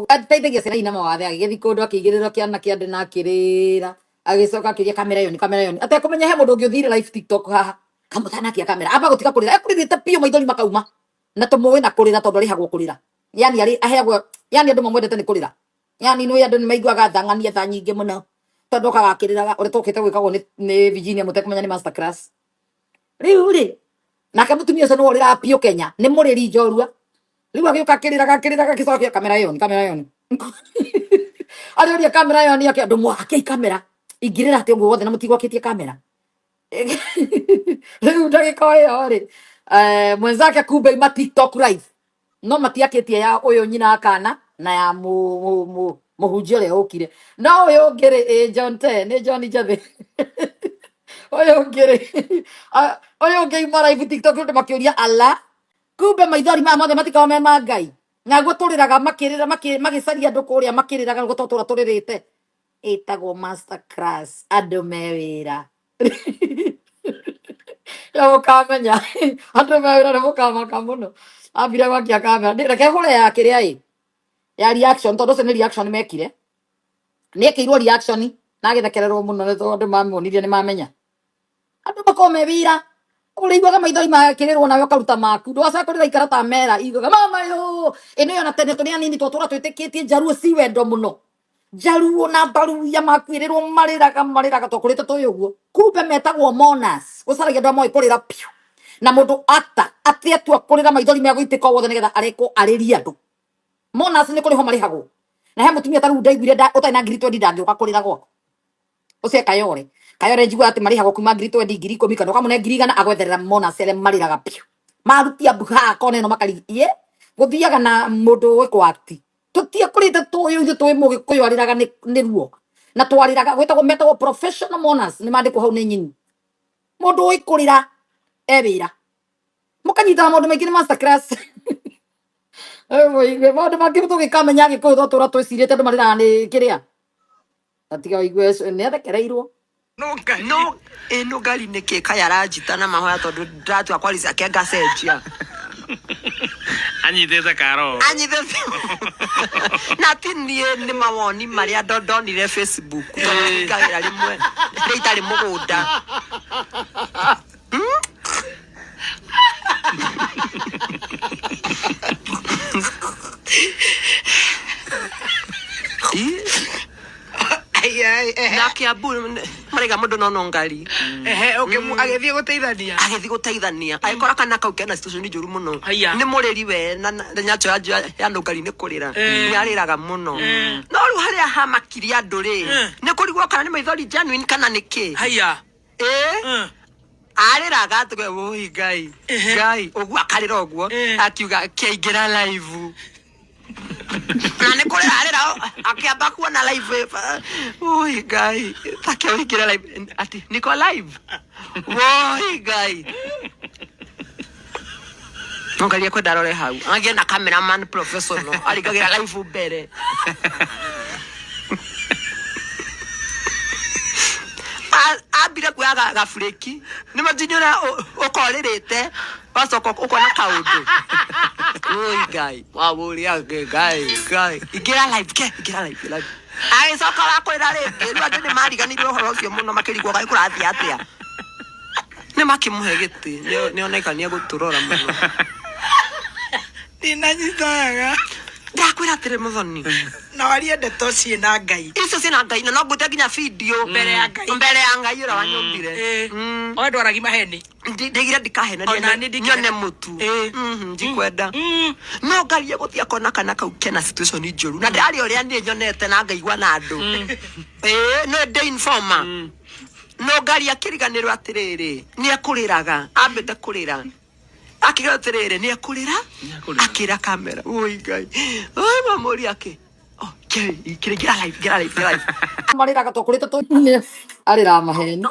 Ateithagia ciana ina mawathe, agĩgĩthiĩ kũndũ akĩigĩrĩrwo kĩana kĩande na akĩrĩra, agĩcoka akĩria kamera ĩyo ni kamera ĩyo ni atekũmenya he mũndũ ũngĩ ũthire live TikTok haha kamũtanakia kamera amba gũtiga kũrĩra, ekũrĩrĩte biũ maithori makauma na tũmũĩ na kũrĩra tondũ arĩhagwo kũrĩra, yani arĩ aheagwo, yani andũ mamwendete nĩ kũrĩra, yani nĩ andũ nĩ maiguaga tha ng'ania tha nyingĩ mũno tondũ okaga akĩrĩraga ũrĩa tũkĩte gwĩkagwo nĩ Virginia mũtekũmenya nĩ master class. Rĩu rĩ, nake mũtumia ũcio nĩwe ũrĩraga biũ Kenya, nĩ mũrĩri njorua. Rĩu agĩũka akĩrĩraga akĩrĩraga, akĩcokia kamera ĩyo ni kamera ĩyo ni arĩũria kamera ĩyo ni ake andũ mwakei kamera ingĩrĩra atĩ ũguo wothe na mũtigwakĩtie kamera. Rĩu ndagĩka o ĩyo rĩ, mwenzake kumbe ima TikTok live no matiakĩtie ya ũyũ nyina akana na ya mũhunjia ũrĩa ũkire, no ũyũ ũngĩ rĩ, ĩ John Te nĩ John Njathĩ, ũyũ ũngĩ rĩ, ũyũ ũngĩ ima live TikTok andũ makĩũria ala kumbe maithori maya mothe matikoragwo me ma Ngai, naguo tũrĩraga makĩrĩra magĩcaria andũ kũrĩa makĩrĩraga nĩguo tũtũra tũrĩrĩte, ĩtagwo master class andũ me wĩra ya mũkamenya andũ me wĩra nĩ mũkamaka mũno. Ambire gwakia kamera. Reke hũre ya kĩrĩa ĩ ya reaction, tondũ ũcio nĩ reaction mekire, nĩ ekĩirwo reaction na agĩthekererwo mũno nĩ tondũ andũ mamuonirie nĩ mamenya andũ makorwo me wĩra ũrĩiguaga maithori makĩrĩrwo nawe ũkaruta maku, ndũgacoke kũrĩra ikara ta mera iguaga mama yo ĩno ĩyo. Na tene tũrĩ anini twatũra twĩtĩkĩtie njaruo ci wendo mũno, njaruo na mbaruya makuĩrĩrwo marĩraga marĩraga, twakũrĩte tũĩ ũguo, kumbe metagwo mourners, gũcaragia andũ arĩa moĩ kũrĩra piũ na mũndũ ata atĩ atua kũrĩra maithori megũitĩka o wothe nĩgetha arekwo arĩrie andũ. Mourners nĩ kũrĩhwo marĩhagwo, na he mũtumia ta rĩu ndaiguire ũtarĩ na ngiri 20 ndangĩũka kũrĩra gwaku. Ũcio Kayore, Kayore njiguaga atĩ marĩhagwo kuma ngiri 20, 10,000, kana ũkamũne 100,000 agwetherera mourners arĩa marĩraga piũ marutia mbu haha kona ĩno makarigie gũthiaga na mũndũ ũĩ kwati tũtiekũrĩte tũĩ ithuĩ tũĩ mũgĩkũyũ arĩraga nĩ ruo na twarĩraga gwĩtagwo metagwo professional mourners, nĩ mandĩkwo hau nĩ nyini mũndũ ũĩ kũrĩra e wĩra mũkanyitaga maũndũ maingĩ nĩ master class. Mũigue maũndũ mangĩ tũgĩkamenya Gĩkũyũ twatũra twĩcirĩte andũ marĩraga nĩ kĩrĩa na tiga ũigue nĩ athekereirwo. No Ngai. No ĩno ngari nĩ kĩ kaya aranjita na mahoya tondũ ndatua kwaria ake ngacenjia. Anyitĩte karo. Anyitĩte na ti niĩ, nĩ mawoni marĩa ndonire Facebook tondũ hingagĩra rĩmwe rĩ itarĩ mũgũnda. Ai, ai, ehe. Na Kiambu maraiga mũndũ no no ngari. Ehe, okay, agĩthiĩ gũteithania. Agĩthiĩ gũteithania agĩkora kana kau kena situation njũru mũno. Haiya. Nĩ mũrĩri we na nyacho ya nũngari nĩ kũrĩra nĩ arĩraga mũno, no rĩu harĩa hamakirie andũ rĩ, nĩ kũrigwo kana nĩ maithori genuine kana nĩ kĩ. Haiya. Ĩ arĩraga tuge woi Ngai Ngai ũguo akarĩra ũguo. Akiuga kĩaingĩra live na nĩ kũrĩra arĩra akĩamba kuona live, oi Ngai take ũingĩre live ati niko live, woi Ngai nongaria kwenda arore hau agĩe na cameraman professional aringagĩra live mbere. Ambire kuoya gaburĩki nĩ majini ũrĩa ũkorĩrĩte wacoka ũkona kaũndũ, oi Ngai wawũria Ngai Ngai ingĩra live ke ingĩra live live agĩcoka wa kũrĩra rĩngĩ. Rĩu andũ nĩ mariganĩirwo ũhoro ũcio mũno makĩrigwo kaĩ kũrathiĩ atĩa, nĩ makĩmũhe gĩtĩ nĩoneka nĩ egũtũrora mũno. Ndinanyita wega. Ndakwĩra atĩrĩ mũthoni. Na warie ndeto ciĩna Ngai. Icio ciĩna Ngai na no ngũte nginya video mbere ya Ngai. Mbere ya Ngai ũrĩa wanyũmbire. Oe ndwaragi maheni. Ndigire ndikahenania. Ona niĩ ndingĩhena. Nyone mũtu. Ndikwenda no ngarie gũthiĩ akona kana kau kena situation njũru na ndĩraria ũrĩa niĩ nyonete na ngaigua na andũ ĩĩ no ndĩ informer, no ngari akĩriganĩrwo atĩrĩrĩ nĩ ekũrĩraga ambĩte kũrĩra akiga atĩrĩrĩ nĩ ekũrĩra. Nĩekũrĩra. Akĩra kamera oi Ngai oi mamũria akĩ oh, kĩrĩ ngĩra live ngĩra live ngĩra live. Marĩraga tũkũrĩte tũ arĩra maheni.